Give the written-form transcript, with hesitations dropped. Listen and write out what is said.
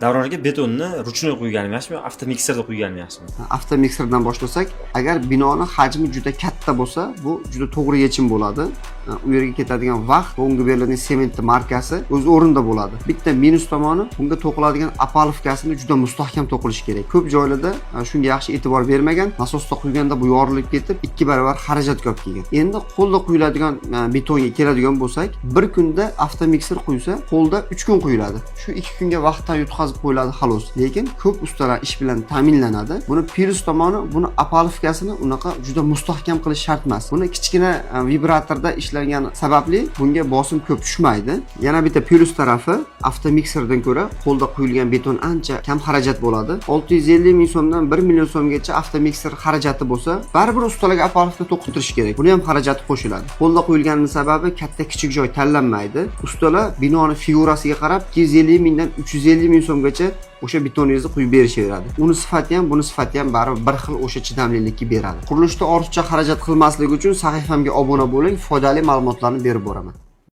Davron aka, betonni ручной quyganim yaxshimi, avtomikserda quyganim yaxshimi? Avtomikserdan boshlasak, agar binoni hajmi juda katta bo'lsa, bu juda to'g'ri yechim bo'ladi. U yerga ketadigan vaqt va unga beriladigan sementni markasi o'z o'rnida bo'ladi. Bitta minus tomoni, bunga to'qiladigan опалубка sini juda mustahkam to'qilishi kerak. Ko'p joylarda shunga yaxshi e'tibor bermagan, nasosda quyganda bu yorilib ketib, 2 barobar xarajatga olib kelgan. Endi qo'lda quyiladigan betonga keladigan bo'lsak, bir kunda avtomikser quysa, qo'lda 3 kun quyiladi. Shu 2 kunga vaqtdan yutqazib qo'yiladi, xolos. Lekin ko'p ustalar ish bilan ta'minlanadi. Buni plyus tomoni, buni опалубка sini unaqa juda mustahkam qilish shart emas. Buni kichkina vibratorda ishlangani sababli bunga bosim ko'p tushmaydi. Yana bitta plyus tarafi, avtomikserdan ko'ra qo'lda quyilgan beton ancha kam xarajat bo'ladi. 650 ming so'mdan 1 million so'mgacha avtomikser xarajati bo'lsa, baribir ustalarga опалубка to'qitirish kerak, buni ham xarajati qo'shiladi. Qo'lda quyilganini sababi, katta kichik joy tanlanmaydi. Ustalar binoni figurasiga qarab 250 mingdan 350 ming so'mgacha o'sha betoningizni quyib berishaveradi. Uni sifati ham, buni sifati ham baribir bir xil, o'sha chidamlilikka beradi. Qurilishda ortiqcha xarajat qilmaslik uchun sahifamga obuna bo'ling, foydali ma'lumotlarni berib boraman.